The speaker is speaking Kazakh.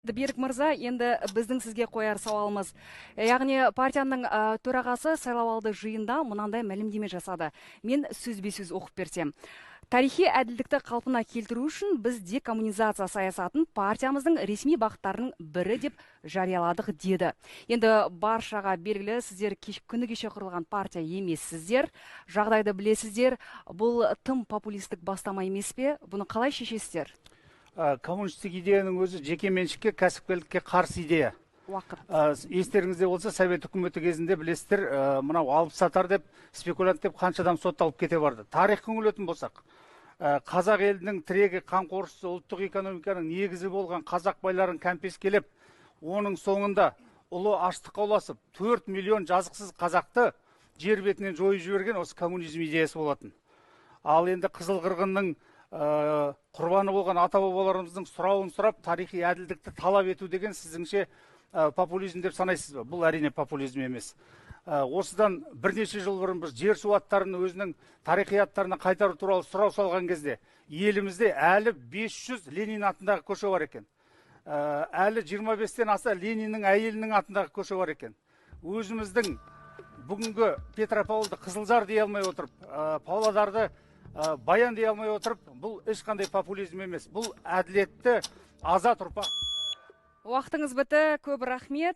Берік мырза, енді біздің сізге қояр сауалымыз. Яғни партияның төрағасы сайлауалды жиында мынандай мәлімдеме жасады. Мен сөзбе-сөз оқып берсем. Тарихи әділдікті қалпына келтіру үшін біз декоммунизация саясатын партиямыздың ресми бағыттарының бірі деп жарияладық деді. Енді баршаға белгілі, сіздер күні кеше құрылған партия емессіздер, жағдайды білесіздер. Бұл тым популистік бастама емес пе? Бұны қалай шешесіздер? Коммунистік идеяның өзі жеке меншікке, кәсіпкерлікке қарсы идея. Уақыт. Естеріңізде болса, совет үкіметі кезінде білесіздер, мынау алып сатар деп, спекулянт деп қанша адам сотталып кете барды. Тарихқа үңілетін болсақ, қазақ елінің тірегі, қамқоршысы, ұлттық экономиканың негізі болған қазақ байларын кәмпескелеп, оның соңында ұлы аштыққа ұласып, 4 миллион жазықсыз қазақты жер бетінен жойып жіберген осы коммунизм идеясы болатын. Ал енді қызыл қырғынның құрбаны болған ата бабаларымыздың сұрауын сұрап, тарихи әділдікті талап ету деген сіздіңше популизм деп санайсыз ба? Бұл әрине популизм емес. Осыдан бірнеше жыл бұрын біз жер су аттарын өзінің тарихи аттарына қайтару туралы сұрау салған кезде елімізде әлі 500 Ленин атындағы көше бар екен. Әлі 25-тен аса Лениннің әйелінің атындағы көше бар екен. Өзіміздің бүгінгі Петропавлды Қызылжар дей алмай отырып, Павлодарды Баян дей алмай отырып, бұл ешқандай популизм емес. Бұл әділетті азат ұрпақ. Уақытыңыз бітті, көп рахмет.